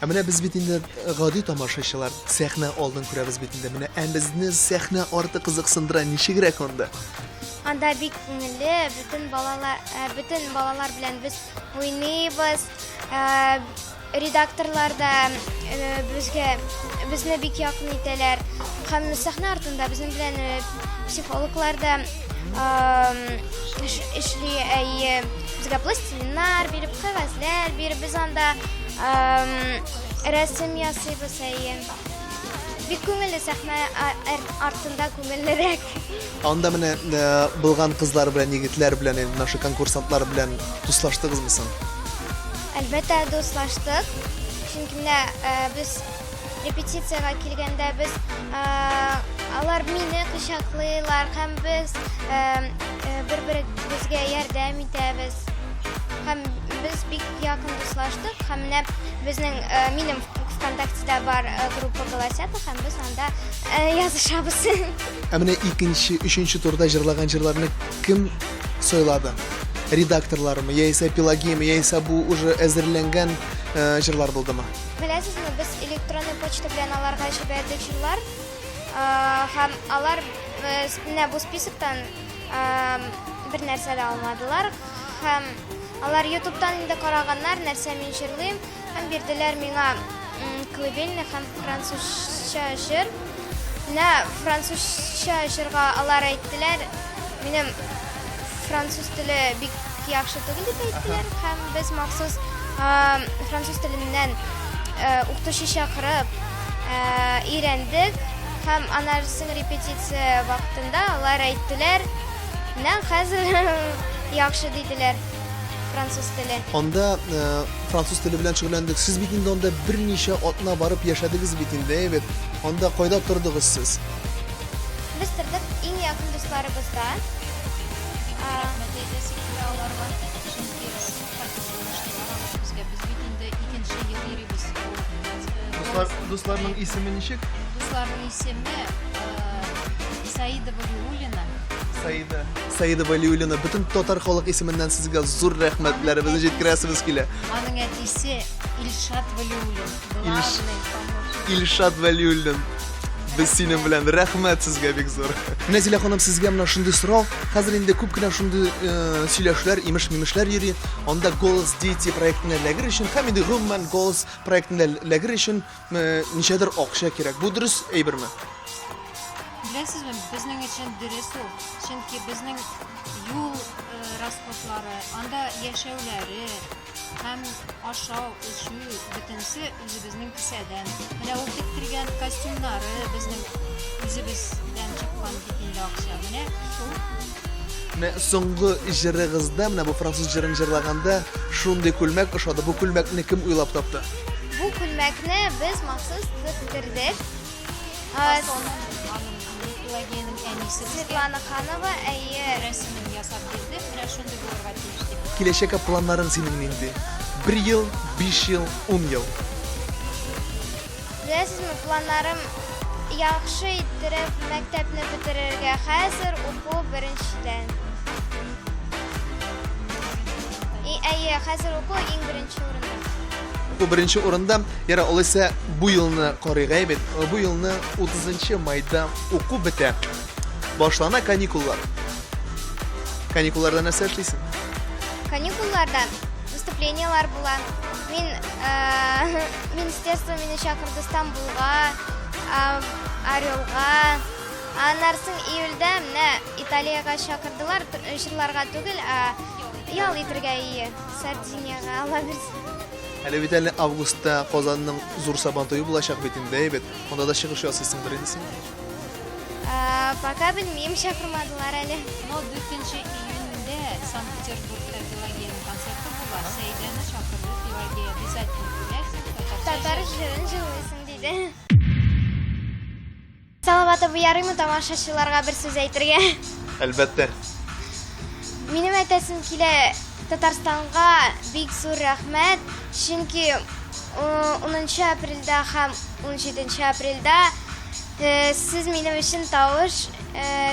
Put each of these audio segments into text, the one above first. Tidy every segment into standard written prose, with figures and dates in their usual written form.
Ә менә без бит инде гади тамашачылар, сәхнә алдын күрәбез бит инде. Менә ә безне сәхнә арты кызыксындыра, ничегрәк анда? Анда бик күңелле, бөтен балалар, бөтен балалар белән без уйныйбыз. Редакторлар да безгә безне бик якын итәләр. Һәм сәхнә артында безнең белән психологлар да эшли. Әйе, безгә пластилиннар биреп, кәгазьләр биреп, без анда рәсем ясыйбыз, әйе. Бик күңелле сәхнә артында күңеллерәк. Анда менә булган кызлар белән, егетләр белән, инде наши конкурсантлар белән дуслаштыгызмы соң? Әлбәттә, дуслаштык. Чөнки менә без репетициягә килгәндә без алар мине кочаклыйлар һәм без бер-беребезгә ярдәм итәбез. Һәм без бик якын дуслаштык һәм менә безнең минем ВКонтактеда бар группа Голосята һәм без анда язышабыз. Ә менә икенче, өченче турда җырлаган җырларны кем сайлады? Редакторлармы, яисә Пелагеяме, яисә бу уже әзерләнгән җырлар булдымы? Беләсезме, без электронный почта белән аларга җибәрдек җырлар. Һәм алар менә бу списоктан бер нәрсә дә алмадылар. Һәм алар ютубтан инде караганнар, нәрсә мин җырлыйм. Һәм бирделәр миңа колыбельный һәм французча җыр. Менә французча җырга алар әйттеләр, минем француз теле бик яхшы түгел дип әйттеләр. Һәм без махсус француз теленнән укытучы чакырып өйрәндек. Һәм анарсын репетиция вакытында алар әйттеләр, менә хәзер яхшы диделәр француз теле. Анда француз теле белән шөгыльләндек. Сез бит инде анда берничә атна барып яшәдегез бит инде, әйбәт. Анда кайда тордыгыз сез? Без тордык иң якын дусларыбызда. Рәхмәт әйтәсе килә аларга, чөнки шулкадәр булыштылар алар безгә. Без бит инде икенче ел йөрибез. Дуслар, дусларның исеме ничек? Дусларның исеме Саида Валиуллина. Саида. Саида Валиуллина, бөтен татар халык исеменнән сезгә зур рәхмәтләребезне җиткерәсебез килә. Аның әтисе Илшат Валиуллин, главный помощник. Илшат Валиуллин. Без синең белән, рәхмәт сезгә бик зур. Менә Зилә ханым, сезгә менә шундый сорау. Хәзер инде күп кенә шундый сөйләшүләр, имеш-мимешләр йөри. Анда Голос дети проектына эләгер өчен һәм инде гомумән Голос проектына эләгер өчен ничәдер акча кирәк. Бу дөрес әйберме? Беләсезме, безнең өчен дөрес ул. Чөнки безнең юл расходлары, анда яшәүләре һәм ашау, эчү, бөтенесе үзебезнең кесәдән. Менә ул тектергән костюмнары безнең үзебездән чыккан бит инде акча. Менә шул. Менә соңгы җырыгызда, менә бу француз җырын җырлаганда шундый күлмәк ошады. Бу күлмәкне кем уйлап тапты? Бу күлмәкне без махсус тектердек. Фасонын аның Пелагеяның әнисе безгә. Светлана Ханова, әйе. Рәсемен ясап бирде. Менә шундый булырга тиеш дип. Киләчәккә планнарың синең нинди? Бер ел, биш ел, ун ел. Беләсезме, планнарым яхшы иттереп мәктәпне бетерергә. Хәзер уку беренчедән. Әйе, хәзер уку иң беренче урында. Уку беренче урында. Яра, алайса бу елны карыйк, әйе бит. Бу елны 30 майда уку бетә. Башлана каникуллар. Каникулларда нәрсә эшлисең? Каникулларда выступлениелар була. Мин министерство мине чакырды Стамбулга, Орелга. Аннан соң июльдә менә Италиягә чакырдылар, җырларга түгел, ә ял итергә, ие, Сардиниягә, Алла бирсә. Әле бит әле августта Казанның зур Сабантуе булачак бит инде, әйбәт. Анда да чыгыш ясыйсыңдыр инде син? Пока белмим, чакырмадылар әле. Но 4 июньдә Санкт-Петербургта Пелагеяның концерты була. Сәйдәне чакырды, Пелагея, обязательно киләсең, татарча Татар җырын җырлыйсың, диде. Салават абый, ярыймы тамашачыларга бер сүз әйтергә? Әлбәттә. Минем әйтәсем килә, Татарстанга бик зур рәхмәт, чөнки 10 апрельдә һәм 17 апрельдә сез минем өчен тавыш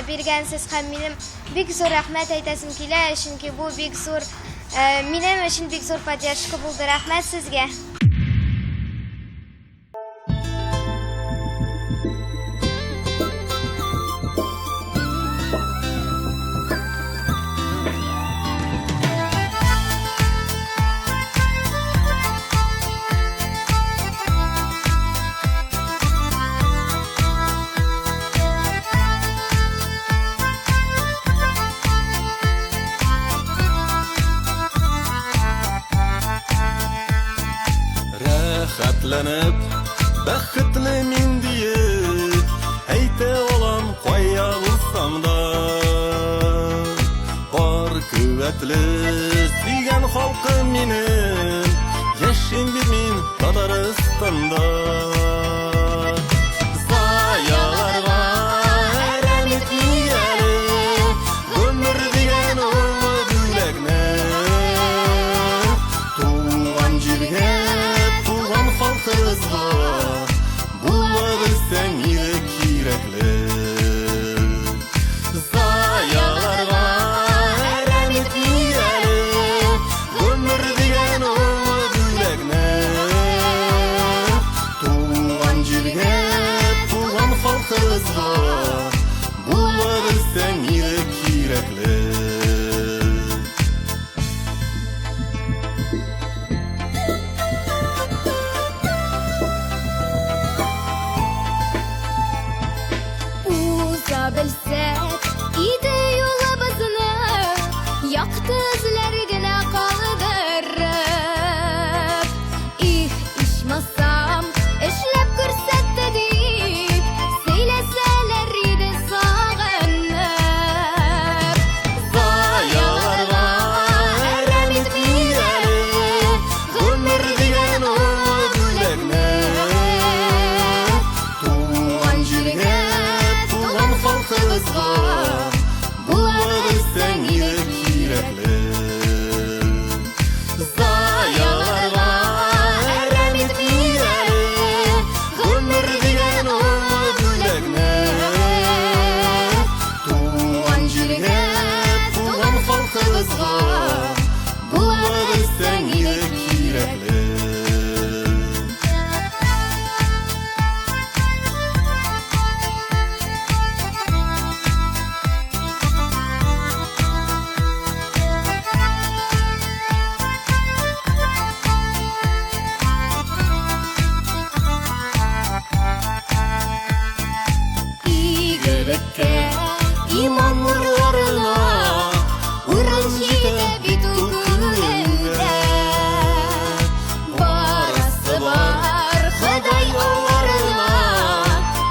биргәнсез һәм минем бик зур рәхмәт әйтәсем килә, чөнки бу бик зур минем өчен бик зур поддержка булды. Рәхмәт сезгә. Рәхәтләнеп, бәхетле мин диеп, әйтә алам кая булсам да. Бар куәтле сөйгән халкым минем, яшим бит мин Татарстанда. Заяларга әрәм итми әле, гомер дигән олы бүләкне. Туган җиргә, туган халкыбызга була белсәң иде кирәкле. Заяларга әрәм итми әле, гомер дигән олы бүләкне. Туган җиргә, туган халкыбызга була белсәң иде кирәкле. Уза белсәк иде юлыбызны, якты эзләр генә калдырып. Их, ичмасам, эшләп күрсәтте дип, сөйләсәләр иде сагынып. Заяларга әрәм итми әле, гомер дигән олы бүләкне. Туган җиргә, туган халкыбызга була белсәң иде кирәкле. Заяларга әрәм итми әле, гомер дигән олы бүләкне. Туган җиргә, туган халкыбызга була белсәң иде кирәкле. Игелеккә, Иман нурларына урын җитә бит ул күңелдә. Барасы бар Ходай алларына,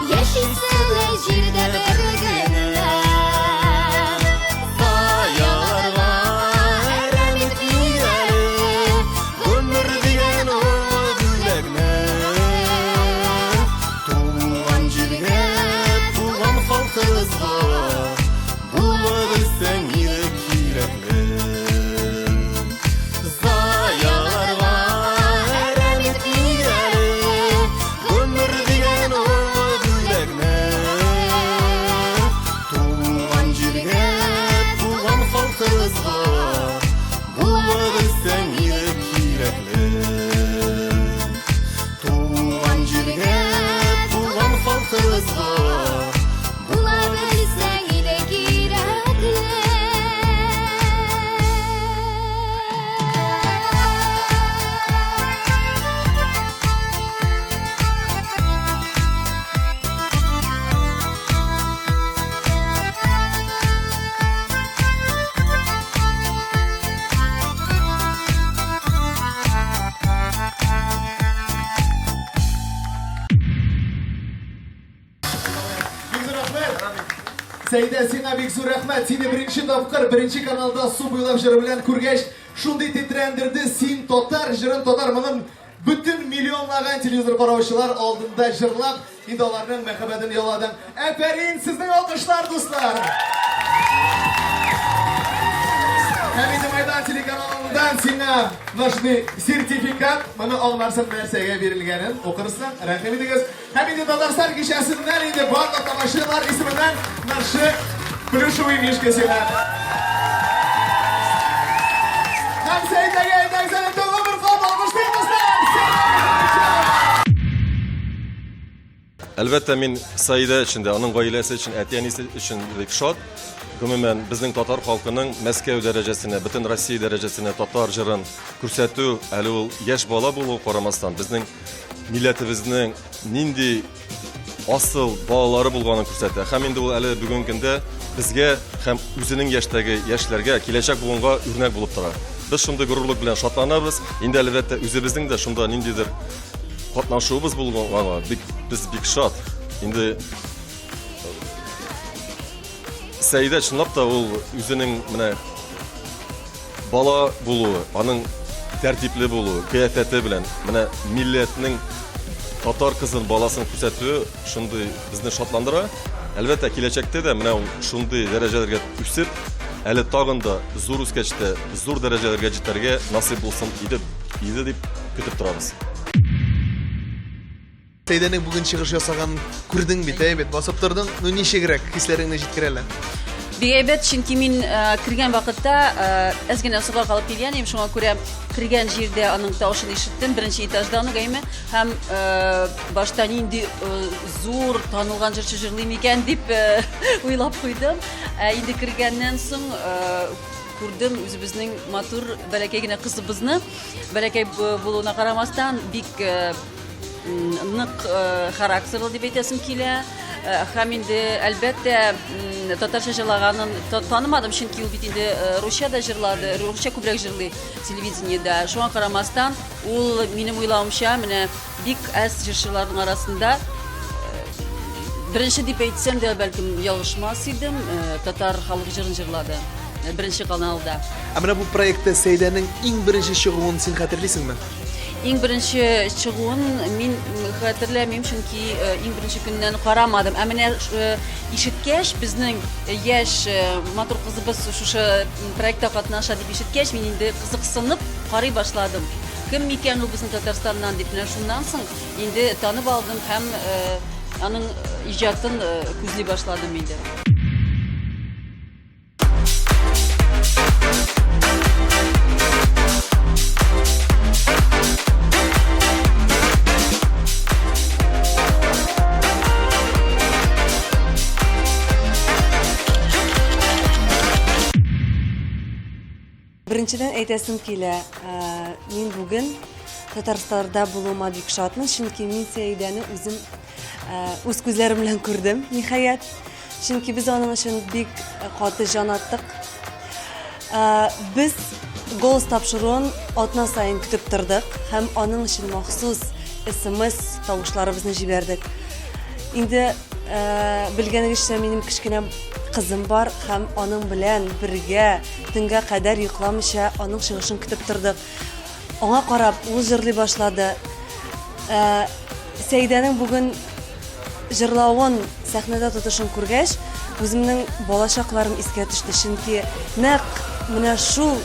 яшисе лә җирдә бер генә. Заяларга әрәм итми әле, гомер дигән олы бүләкне. Туган җиргә, туган халкыбызга була белсәң иде кирәкле. Заяларга әрәм итми әле, гомер дигән олы бүләкне. Туган җиргә, туган халкыбызга була белсәң иде кирәкле. Туган җиргә, туган халкыбызга Була белсәң иде кирәкле. Бик зур рәхмәт. Сәйдә, сиңа бик зур рәхмәт. Сине беренче тапкыр беренче каналда Су буйлап җыры белән күргәч, шундый тетрәндерде. Син татар җырын, татар моңын бөтен миллионлаган телевизор караучылар алдында җырлап, инде аларның мәхәббәтен яуладың. Әфәрин, сезнең алкышлар, дуслар! Һәм инде Майдан телеканалыннан сиңа мынашундый сертификат, моны аңларсың нәрсәгә бирелгәнен, укырсың, рәхим итегез. Һәм инде Татарстан кичәсеннән инде барлык тамашачылар исеменнән нашы плюшевый мишка сиңа. Һәм Сәйдәгә әйтәгез әле тагын бер кат алкышлыйк, дуслар! Әлбәттә, мин Саидә өчен дә, аның гаиләсе өчен, әти-әнисе өчен бик шат. Гомумән, безнең татар халкының Мәскәү дәрәҗәсенә, бөтен Россия дәрәҗәсенә татар җырын күрсәтү, әле ул яшь бала булуы карамастан, безнең милләтебезнең нинди асыл балалары булганын күрсәтә. Һәм инде ул әле бүгенге көндә безгә һәм үзенең яшьтәге яшьләргә, киләчәк буынга үрнәк булып тора. Без шундый горурлык белән шатланабыз. Инде әлбәттә үзебезнең дә шунда ниндидер катнашуыбыз булганга бик без бик шат. Инде Сәидә чынлап та ул үзенең менә бала булуы, аның тәртипле булуы, кыяфәте белән менә милләтнең татар кызын, баласын күрсәтүе шундый безне шатландыра. Әлбәттә, киләчәктә дә менә ул шундый дәрәҗәләргә үсеп, әле тагын да зур үскәч тә зур дәрәҗәләргә җитәргә насыйп булсын иде, иде дип көтеп торабыз. Сәйдәнең бүген чыгыш ясаганын күрдең бит, әйбәт басып тордың. Ну ничегрәк хисләреңне җиткер әле. Бик әйбәт, чөнки мин кергән вакытта әз генә соңга калып килгән идем, шуңа күрә кергән җирдә аның тавышын ишеттем, беренче этаждан ук әйме, һәм башта нинди зур танылган җырчы җырлый микән дип уйлап куйдым. Ә инде кергәннән соң күрдем үзебезнең матур бәләкәй генә кызыбызны. Бәләкәй булуына карамастан, бик нык характерлы дип әйтәсем килә. Һәм инде, әлбәттә, татарча җырлаганын танымадым, чөнки ул бит инде русча да җырлады, русча күбрәк җырлый телевидениедә. Шуңа карамастан, ул, минем уйлавымча, менә бик әз җырчыларның арасында беренче дип әйтсәм дә, бәлкем, ялгышмас идем, татар халык җырын җырлады беренче каналда. Ә менә бу проектта Сәйдәнең иң беренче чыгуын син хәтерлисеңме? Иң беренче чыгуын мин хәтерләмим, чөнки иң беренче көннән карамадым. Ә менә ишеткәч, безнең яшь матур кызыбыз шушы проектта катнаша дип ишеткәч, мин инде кызыксынып карый башладым. Кем микән ул безнең Татарстаннан дип. Менә шуннан соң инде танып алдым һәм аның иҗатын күзли башладым инде. Беренчедән әйтәсем килә, мин бүген Татарстанда булуыма бик шатмын, чөнки мин Сәидәне үзем үз күзләрем белән күрдем, ниһаять. Чөнки без аның өчен бик каты җан аттык. Без голос тапшыруын атна саен көтеп тордык һәм аның өчен махсус смс тавышларыбызны җибәрдек. Инде белгәнегезчә, минем кечкенә кызым бар һәм аның белән бергә төнгә кадәр йокламыйча аның чыгышын көтеп тордык. Аңа карап, ул җырлый башлады. Ә, Сәйдәнең бүген җырлавын, сәхнәдә тотышын күргәч, үземнең бала чакларым искә төште. Чөнки нәкъ менә шул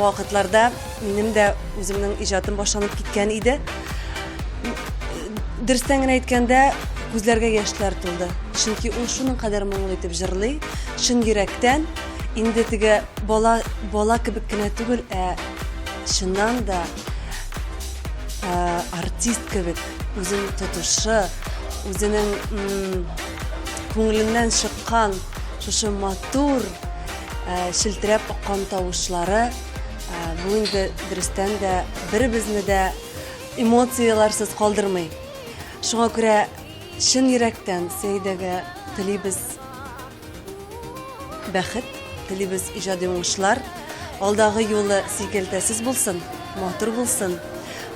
вакытларда минем дә үземнең иҗатым башланып киткән иде. Дөрестән генә әйткәндә, күзләргә яшьләр тулды. Чөнки ул шуның кадәр моңлы итеп җырлый, чын йөрәктән. Инде теге бала бала кебек кенә түгел, ә чыннан да артист кебек үзен тотышы, үзенең күңеленнән чыккан шушы матур челтерәп аккан тавышлары бу инде дөрестән дә беребезне дә эмоцияләрсез калдырмый. Шуңа күрә чын йөрәктән Сәйдәгә телибез Бәхет телибез, иҗади уңышлар. Алдагы юлы сикәлтәсез булсын, матур булсын.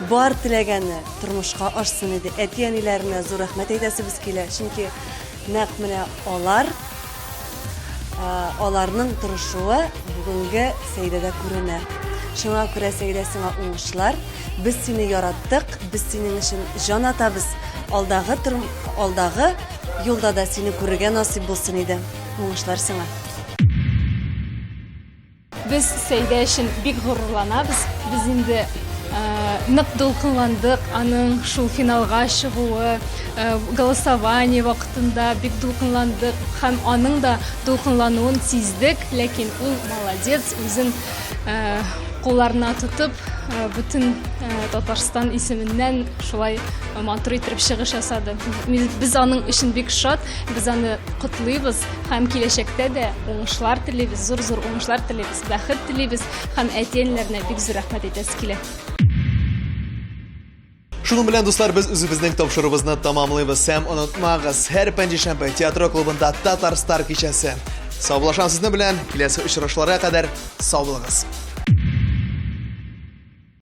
Бар теләгәне тормышка ашсын иде. Әти-әниләренә зур рәхмәт әйтәсебез килә, чөнки нәкъ менә алар, аларның тырышуы бүгенге Сәйдәдә күренә. Шуңа күрә, Сәйдә, сиңа уңышлар. Без сине яраттык, без синең өчен җан атабыз. Алдагы, алдагы Юлда да сине күрергә насыйп булсын иде. Уңышлар сиңа. Без Сәйдә өчен бик горурланабыз. Без инде нык дулкынландык аның шул финалга чыгуы, голосование вакытында бик дулкынландык һәм аның да дулкынлануын сиздек, ләкин ул молодец, үзен кулларына тотып, бөтен Татарстан исеменнән шулай матур итеп чыгыш ясады. Без аның өчен бик шат, без аны котлыйбыз һәм киләчәктә дә уңышлар телибез, зур-зур уңышлар телибез, бәхет телибез һәм әти-әниләренә бик зур рәхмәт әйтәсе килә. Шуның белән, дуслар, без үзебезнең тапшыруыбызны тамамлыйбыз. Һәм онытмагыз, һәр пәнҗешәмбе театр клубында Татарстар кичәсе. Саубуллашам сезнең белән, киләсе очрашуларга кадәр сау булыгыз.